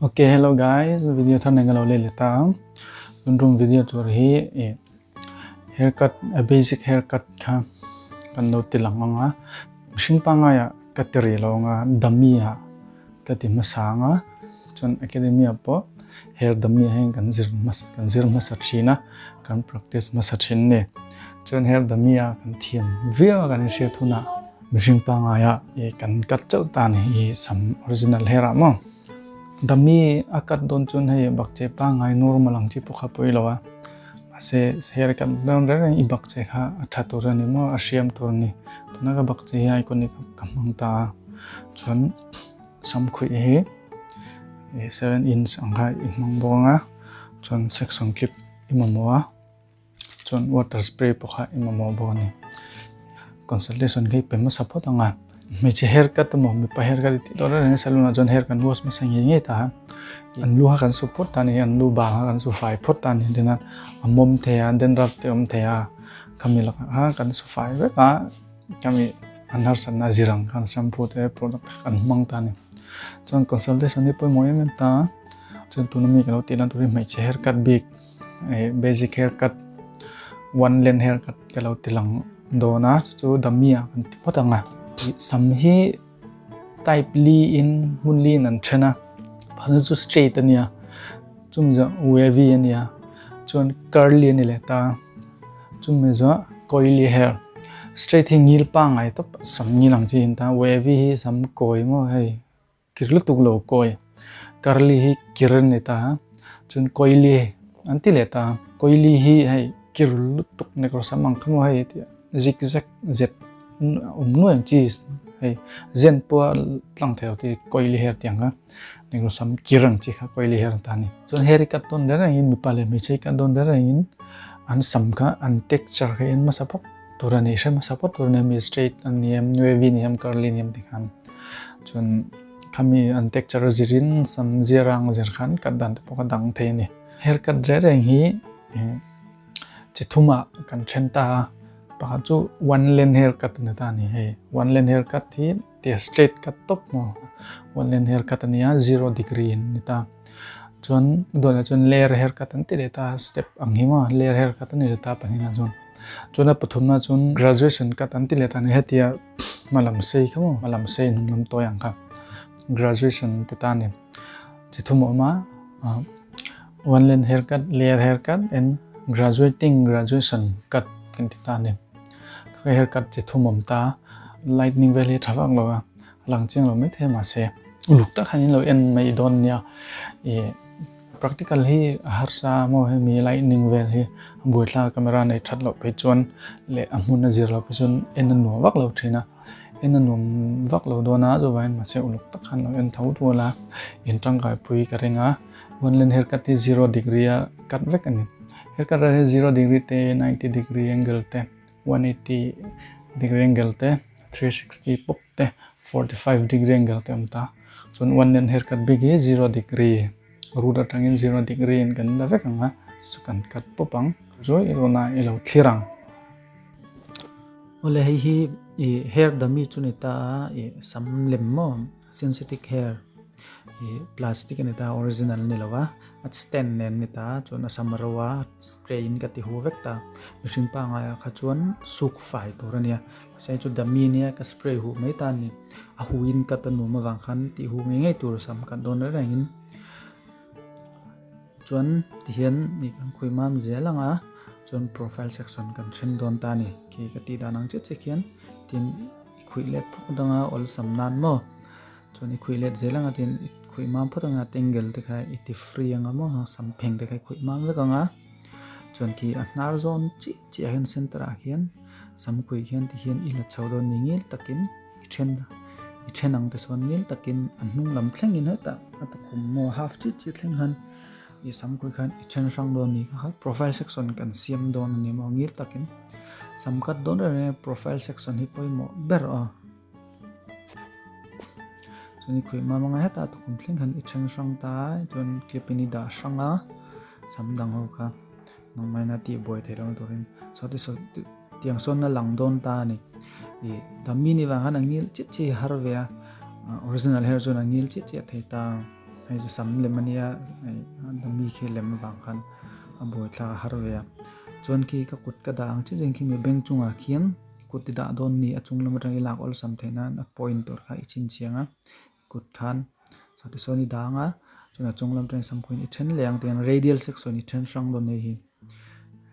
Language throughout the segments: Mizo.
Ok hello guys video thar nei ka lo lei leh ta ang tun tum video tur hi eh haircut a basic haircut kha kan lo ti lang ang a mihring pangngai ah ka ti rih lo ang a dummy ah ka ti hmasa ang a chuan academy ah pawh hair dummy ah hian kan zir hmasa kan zir hmasa thin a kan practice hmasa thin a ni chuan hair dummy ah kan thiam viau a kan inhriat hunah mihring pangngai ah ih kan cut chauh ta a ni ih sam original hair ah maw. Dummy a cut dawn chuan hei bakcheh pangngai normal ang chi pawh kha pawi lo a, mahse hair cut dawn reng reng i bakcheh kha a tha tur a ni maw a hriam tur a ni. Tuna ka bakcheh hi iconic ka hmang ta a, chuan samkhuih hi 7 inch ang kha i hmang bawk ang a, chuan section clip i mamawh a. Chuan water spray pawh kha i mamawh bawk a ni. Consultation khi pe hmasa phawt ang a. Hmeichhe hair cut emaw mipa hair cut tih tawh reng reng salon ah chuan hair kan wash hmasa ngei ngei ta a. An lu kha kan su phawt ta a ni, an lu bang kha kan su fai phawt ta a ni tin a a mawm thei a dandruff te awm thei a khami lakah khan kan su fai vek a khami an harsatna zir ang khan shampoo te product te kan hmang ta a ni. Chuan consultation hi pawimawh em em ta a, chuan tuna mi ka lo tih lan turin hmeichhe hair cut bik. Basic hair cut one length hair cut ka lo ti lang dawn a chu dummy ah kan ti phawt ang a sam hi type li in hmun li in an then a pakhat chu straight a nia chumi zawh wavy a nia chuan curly a ni leh ta chumi zawh coily hair straight hi ngil pangngai tawp sam ngil ang chi a ni ta wavy hi sam kawi maw hei. Kir lutuk lo kawi. Curly hi kir a ni ta a, chuan coily an ti leh ta a. Coily hi hei kir lutuk ni kawr sam ang kha maw hei tih zig zag zet awm nuai ang chi hei zen pawh a tlang thei lo tih coily hair tih ang kha ni kawr sam kir ang chi kha coily hair ta a ni. Chuan hair hi cut dawn reng rengin mipa leh hmeichhe hi cut dawn reng rengin an sam kha an texture kha en hmasa phawt tur a ni hre hmasa phawt tur a ni mi straight a ni em wavy a ni em curly a ni em tih khan. Chuan khami an texture a zirin sam zir ang zir khan cut dan te pawh kha dang thei a ni. Hair cut reng reng hi chi thumah kan then ta a, pakhat chu one length hair cut a ni ta a ni hei. One length hair cut hi tia straight cut tawp maw one length hair cut a ni a zero degree in ni ta. Chuan dawhlah chuan layer hair cut an ti leh ta a step ang hi maw layer hair cut a ni leh ta pahnihna chuan. Chuan a pathumna chuan graduation cut an ti leh ta a ni hetia. Hmalam sei kha maw hmalam sei hnung lam tawi ang kha graduation te tan ni chi thum a awm a one length hair cut layer hair cut and graduating graduation cut kan ti ta ni hair cut chi thum a awm ta lightning vel hi a tha vak lo a lang chiang lo maithei mahse uluk tak hian in lo en mai dawn nia ih. Practical hi a harsa maw hemi lightning vel hi a buaithlak a camera nei that loh phei chuan leh a hmun a zir loh phei chuan en a nuam vak lo thin a en a nuam vak lo dawn a chuvangin mahse uluk tak khan lo en tho tual a in tangkai pui ka ring a one length hair cut hi zero degree a cut vek a ni hair cut hi zero degree te 90 degree angle te 180 degree angle te 360 pawp te 45 degree angle te a awm ta chuan one length hair cut bik hi zero degree. Root atangin zero degree in kan la vek ang a, chu kan cut pawp ang. Chu i rawn a i lo thlir ang. Awle hei hi i hair dummy chu ni ta a, i sam lem maw synthetic hair i plastic a ni ta original a ni lo a, a stand nen a ni ta chuan a sam ro a spray in ka ti hu vek ta, mihring pangngai ah kha chuan suk fai tur a nia, mahse chu dummy nia ka spray huh mai ta a ni. A hu in cut a nuam avang khan tih hu ngei ngei tur sam cut dawn reng rengin chuan tihian ih kan khawi mam zel ang a chuan profile section kan then dawn ta a ni khi ka tih dan ang chiah chiah khian tin i khuih let phawt ang a awlsam nan maw chuan i khuih let zel ang a tin i khuih mam phawt ang a angle te kha i ti free ang a maw sam pheng te kha i khuih mam vek ang a chuan khi a hnar zawn chiah chiah ah hian center ah khian sam khuih khian tihian i la chho dawn ni ngil takin. I then i then ang te sawn ngil takin a hnung lam thlengin hetah a tukhum maw half chit chit thleng khan i sam khawi khan i then hrang dawn ni kha profile section kan siam dawn a ni maw ngil takin sam cut dawn reng reng profile section hi pawimawh ber a chuan i khuih mam anga hetah a tukhum thleng khan i then hrang ta chuan clip in i dah hrang a sam dang ho kha nangmahina tih buai theih lohna turin saw ti saw Tiang sawn a lang dawn ta a ni. Ih dummy ni vang khan a ngil chiah chiah hi har ve a, original hair chuan a ngil chiah chiah thei ta. Hei chu sam lem a nia hei mi khi lem avang khan a buaithlak a har ve a. Chuan khi ka kut ka dah ang chiah chiah khi mi beng chungah khian i kut i dah dawn ni a chung lam atang i lak awlsam theih nan a point tur kha i chhinchhiang a i kut khan saw tisawn i dang a chuan a chung lam atangin samkhuin i then leh ang tiang radial section i then hrang dawn hei hi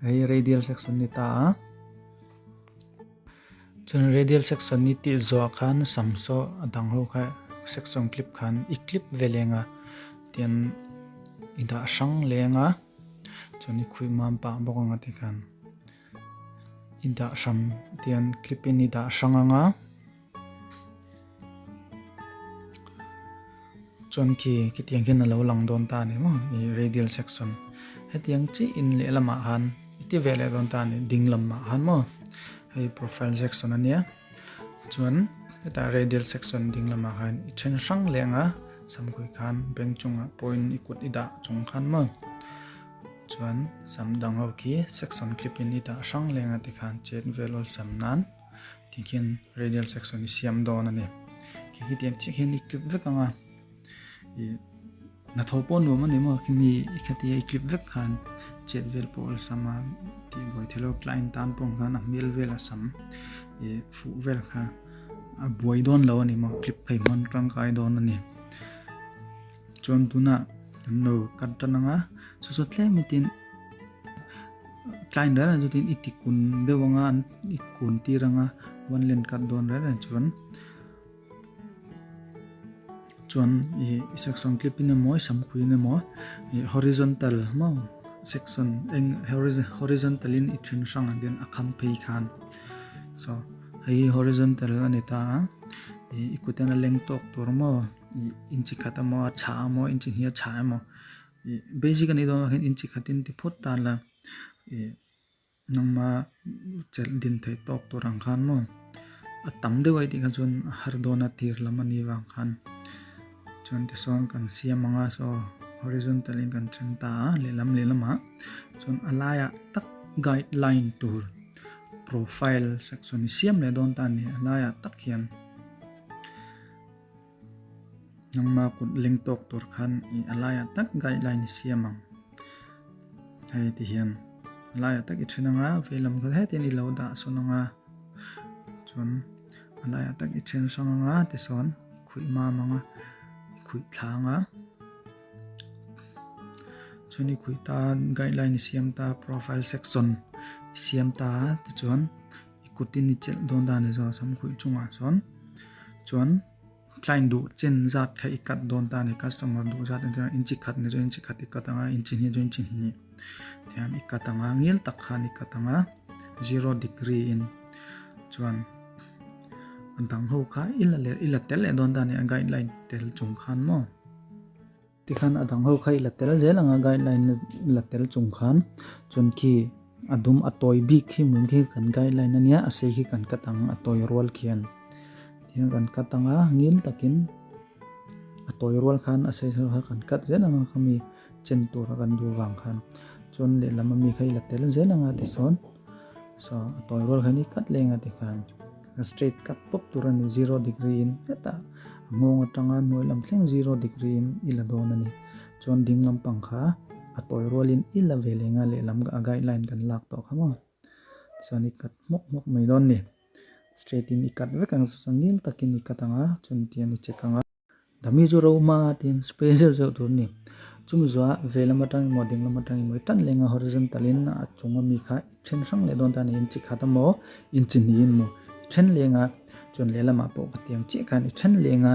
hei radial section ni ta a. Chuan radial section i tih zawh khan sam saw a dang ho kha section clip khan i clip ve leng a tian i dah hrang leng a chuan i khuih mam pah bawk ang a tikhan i dah hram tian clip in i dah hrang ang a. Chuan khi khitiang khian a lo lang dawn ta a ni maw ih radial section hetiang chiah in lehlamah khan i ti ve leh dawn ta a ni ding lamah khan maw hei profile section a nia chuan hetah radial section ding lamah khan i then hrang leh ang a samkhuih khan bank chungah point i kut i dah chung khan maw chuan sam dang ho khi section clip in i dah hrang leh ang a tikhan chet vel awlsam nan. Ti khian radial section i siam dawn a ni. Khi khi tiang chiah khian i clip vek ang a. I hnathawh pawh nuam a ni maw khi mi i khatia i clip vek khan chet vel pawh awlsam a tih buai theih lo client tan pawh khan a hmel vel a sam i fuh vel kha a buai dawn lo a ni maw clip phei hman tangkai dawn a ni. Chuan tunah kan lo cut tan ang a saw saw tlem in tin Tlai reng reng chutin i ti kun deuh anga an i kun tir anga one len cut dawn reng reng chuan chuan i section clip in emaw i samkhui in emaw i horizontal maw section eng horizontal in i then hrang ang hian a kham phei khan so hei hi horizontal a ni ta a i kut hian a leng tawk tur maw i inchi khat emaw a chhah emaw inchi hnih a chhah emaw. Ih basic a nih dawn ah hian inchi khatin ti phawt ta la ih nangma chelh din theih tawk tur ang khan maw a tam deuh a tih kha chuan a har dawn a tir lam a nih vang khan chuan tisawn kan siam ang a saw horizontal in kan then ta a lehlam lehlamah chuan a laiah tak guideline tur profile section i siam leh dawn ta a ni a laiah tak hian. Nangma kut leng tawk tur khan i a laiah tak guideline i siam ang. Hei ti hian a laiah tak i then anga veilam kha hetin i lo dah sawn anga chuan a laiah tak i then hrang anga tisawn i khuih mam anga i khuih thla anga chuan i khuih ta guideline i siam ta profile section i siam ta tichuan i kutin i chelh dawn ta a ni zawk sam khuih chungah sawn chuan client duh chen zat kha i cut dawn ta a ni customer duh zat entir nan inchi khat ni chu inchi khat i cut ang a inchi hnih chu inchi hnih tihian i cut ang a ngil tak khan i cut ang a zero degree in chuan a dang ho kha i la leh i la tel leh dawn ta a ni a guideline tel chung khan maw. Tikhan a dang ho kha i la tel zel ang a guideline la tel chung khan chuan khi a dum a tawi bik khi hmun khi kan guideline a nia a sei khi kan cut ang a tawi rual khian tihian kan cut ang a ngil takin a tawi rual khan a sei kha kan cut zel ang a khami chen tur a kan duh vang khan chuan lehlam ami kha i la tel zel ang a tisawn saw a tawi rual khan i cut leng a tikhan. A straight cut pawp tur a ni zero degree in hetah a nghawng atanga hnuai lam thleng zero degree in i la dawn a ni. Chuan ding lampang kha a tawi rualin i la ve leh nga lehlam a guideline kan lak tawh kha maw. Chuan i cut hmawk hmawk mai dawn ni. Straight in i cut vek ang chu chuan ngil takin i cut ang a chuan tian i check ang a. Dami chu ro hma tiin spray zeuh zeuh tur a ni. Chumi zuah ve lam atang emaw ding lam atang emaw i tan leng a horizontal in a chung ami kha i then hrang leh dawn ta a ni. Inchi khat emaw inchi hnih emaw i then leng a chuan lehlamah pawh ka tiang chiah khan i then leng a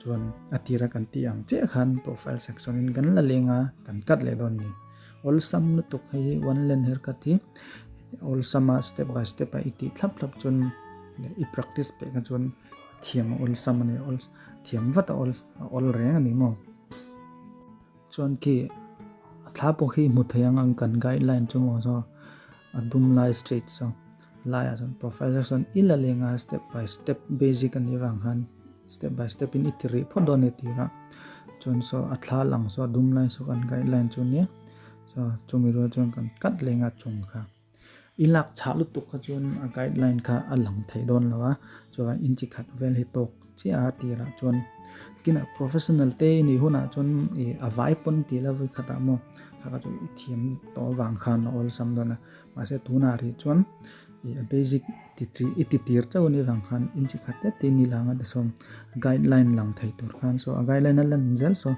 chuan a tira kan tih ang chiah khan profile section in kan la leng a kan cut leh dawn a ni. Awlsam lutuk hei hi one lane haircut hi awlsam a step by step a i tih thlap thlap chuan i practice peh kha chuan Thiam a awlsam a ni, awl thiam vat a awl a awl reng a ni maw? Chuan khi a thla pawh khi hmu thei ang ang kan guideline chu maw saw a dum lai straight saw laiah chuan professor sawn i la leng a step by step basic a nih avang khan step by step in i ti rih phawt dawn a ni tir a chuan saw a thla lang saw a dum lai saw kan guideline chu nia saw chumi rual chuan kan cut leng a chung kha. I lak chhah lutuk kha chuan a guideline kha a lang thei dawn lo a, chuan inchi khat vel hi tawk chiah a tirah chuan Kinah professional te i nih hunah chuan i a vai pawn ti la vawi khatah maw kha kha chu i thiam tawh avang khan a awlsam dawn a. Mahse tunah rih chuan i a basic i ti tir chauh anih avang khan inchi khat te te ni lang a ti sawn guideline lang thei tur khan saw a guideline a lan zel saw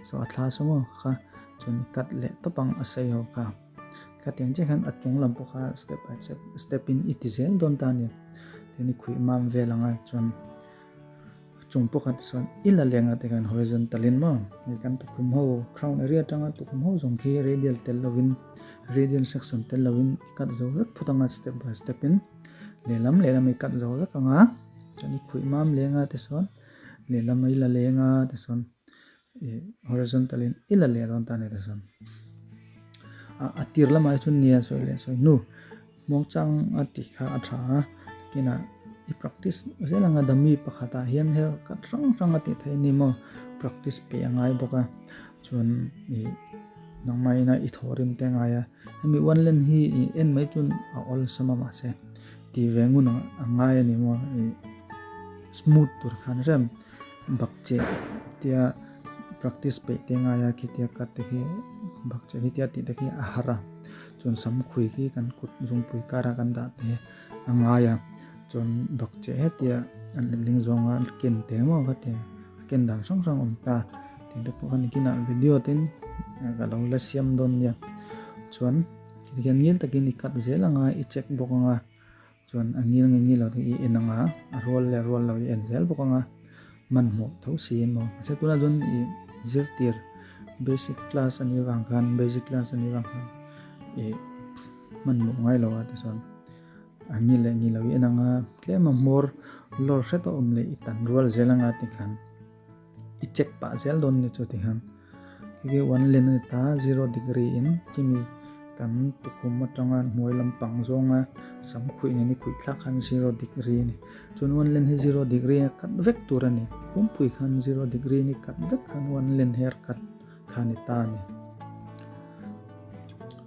saw a thla saw maw kha chuan i cut leh tawp ang a sei ho kha. Khatiang chiah khan a chung lam pawh kha step by step step in i ti zel dawn ta a ni. Tin i khuih mam vel ang a chuan a chung pawh kha tichuan i la leng a tikhan horizontal in maw hei kan tukhum ho crown area atanga tukhum ho zawng khi radial tel lovin radial section tel lovin i cut zo vek phawt ang a step by step in lehlam lehlam i cut zo vek ang a chuan i khuih mam leng a tichuan lehlam i la leng a tichuan ih horizontal in i la leh dawn ta a ni tichuan a tir lamah hi chuan nia sawi leh sawi hnu muangchang a tih kha a tha a kinah i practice zel anga dummy pakhatah hian her cut hrang hrang a tih theih a ni maw practice pe a ngai bawk a chuan ih nangmah ina i thaw rim te a ngai a hemi one line hi ih en mai chuan a awlsam a mahse tih ve ngun a ngai a ni maw ih smooth tur khan rem. Bak cheh tia practice peih te ngai a khitia cut te khi bak cheh khi tia tih te khi a har a chuan sam khui khi kan kut zungpui kar a kan dah te a ngai a chuan bak cheh hetia an letling zawnga ken te maw kha tia a ken dan hrang hrang a awm ta tih te pawh kha nikinah video ten ka lo la siam dawn nia chuan tikhian ngil takin i cut zel anga i check bawk anga. Chuan a ngil nge ngil lo te i en ang a, a rual leh rual lo i en zel bawk ang a, hmanhmawh tho si emaw. Mahse tunah chuan i zirtir basic class a nih avang khan basic class a nih avang khan i hmanhmawh ngai lo a tichuan a ngil leh ngil lo i en ang a, tlem a hmawr lawr hret a awm leh i tan rual zel ang a tikhan i check pah zel dawn ni chu tikhan. Hei one len a ni ta, zero degree in kimi kan tukhum atanga hnuai lampang zawnga sam khuih nen i khuih thlak khan zero degree a ni. Chuan one len hi zero degree a cut vek tur a ni. Pumpui khan zero degree in i cut vek khan one len hair cut kha a ni ta a ni.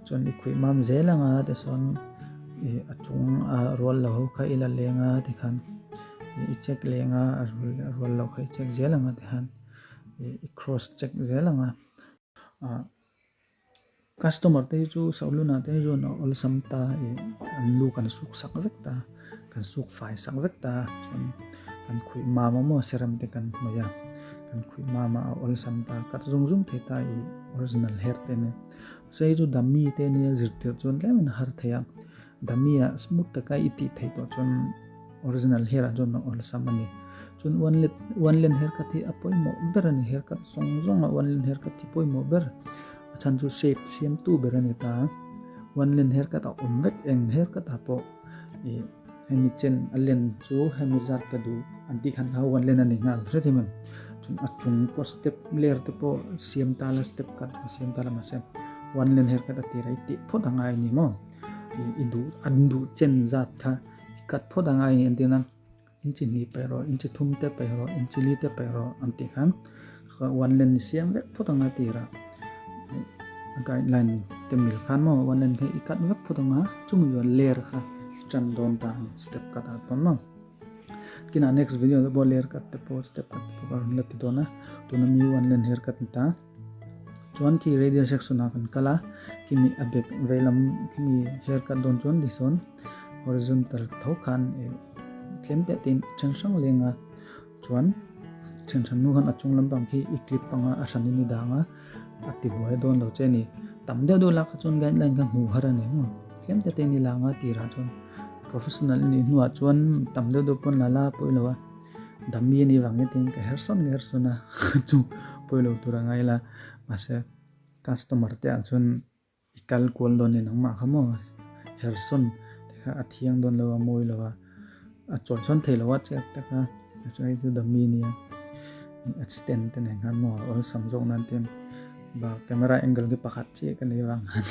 Chuan i khuih mam zel anga tichuan ih a chung a rual lo ho kha i la leng a tikhan i check leng a a rual lo kha i check zel anga tikhan. I cross check zel ang a ah customer te hi chu salon ah te hi chuan a awlsam ta ih an lu kan suk sak vek ta kan suk fai sak vek ta chuan kan khuih mam a maw serum te kan hnawih a kan khuih mam a a awlsam ta cut zung zung thei ta ih original hair te ania mahse hei chu dummy te ania zirtir chuan tlem in a har thei a dummy ah smooth taka i tih theih tawh chuan. Original hair ah chuan a awlsam a ni. Chuan one let one len hair cut hi a pawimawh ber a ni. Hair cut zawng zawng a one len hair cut hi pawimawh ber. A chhan chu shape siamtu ber a ni ta. One len hair cut a awm vek eng hair cut ah pawh ih hemi chen a len chu hemi zat ka duh an tih khan kha one len a ni nghal hre thei mai. Chuan a chung pawh step layer te pawh siam ta la step cut pawh siam ta la mahse one len hair cut a tir a i tih phawt a ngai a ni maw. Ih i duh an duh chen zat kha. I cut phawt anga i entir a, inchi hnih paih rawh, inchi thum te paih rawh, inchi li te paih rawh an tih khan one line ni siam vek phawt anga tirah a guideline te mil khan maw one line kha i cut vek phawt anga chumi chuan layer kha tan dawn ta a ni step cut ah chuan maw. Kinah next video te pawh layer cut te pawh step cut te pawh ka rawn la ti dawn a, tuna mi one line hair cut ni ta. Chuan khi radial section ah kan kal a, khimi a bag veilam khimi hair cut dawn chuan tisawn horizontal tho khan ih tlem teh te in then hrang leng a, chuan then hran hnu khan a chung lampang khi i clip anga a hran in i dang a, a ti buai dawn lo che a ni. Tam deuh deuh lak kha chuan guideline kha hmuh har a ni maw, tlem teh te in i lang a tirah chuan professional a nih hnuah chuan tam deuh deuh pawn la la pawh ilo a. Dami a nih vang hian ka her sawn ka her sawn a chu pawi lo tur a ngai la mahse customer te ah chuan i kal kual dawn nen ang mah kha maw her sawn te kha a thiang dawn lo a mawi lo a a chawi sawn thei lo a chek tak a chuan hei chu dami a nia a stand te nen khan maw awlsam zawk nan te bak camera angle khi pakhat chiah ka nei vang khan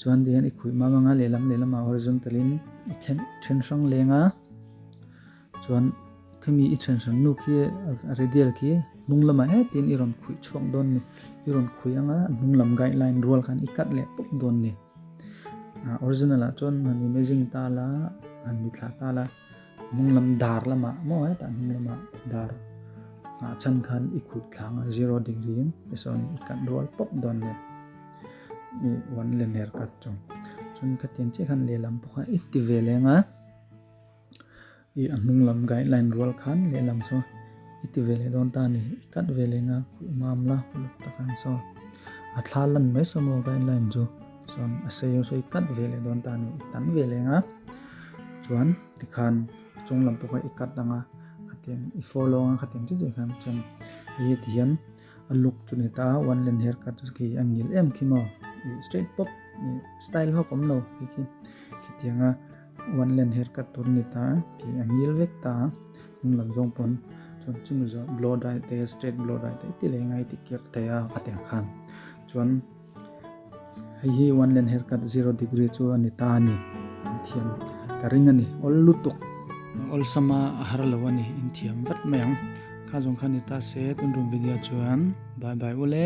chuan tihian i khuih mam anga lehlam lehlamah horizontal in i then then hrang leng a. Chuan khami i then hran nu khi a radial khi hnung lamah hetin i rawn khuih chhuak dawn ni. I rawn khuih anga hnung lam guideline rual khan i cut leh pawp dawn ni. Original ah chuan han imagine ta la, han mithla ta la, hnung lam dar lamah maw hetah hnung lamah dar. Nghah chhan khan i khuih thlang a zero degree in tisawn i cut rual pawp dawn le i one len haircut chu. Chuan khatiang chiah khan lehlam pawh kha i ti ve leng a, i a hnung lam guideline rual khan lehlam chu i ti ve leh dawn ta a ni. I cut ve leng a, khuih mam la uluk tak ang saw a thla lan mai saw maw guideline chu chuan a sei saw i cut ve leh dawn ta a ni. I tan ve leng a, chuan tikhan a chung lam pawh kha i cut ang a. Khatiang i follow anga khatiang chiah chiah khan chuan hei hi tihian a look chu ni ta a one len haircut chu khi a ngil em khi maw ih straight pawp ih style vak awm lo khi khi khitianga one len haircut tur a ni ta a tih a ngil vek ta a hnung lam zawng pawn chuan chumi zawh blow dry te straight blow dry te ti leh ngai ti kirh thei a khatiang khan chuan hei hi one len haircut zero degree chu a ni ta a ni an thiam ka ring a ni awl lutuk awlsama a har lo a ni inthiam vat mai ang kha zawng kha ni ta se tun rum video chuan bye bye ule.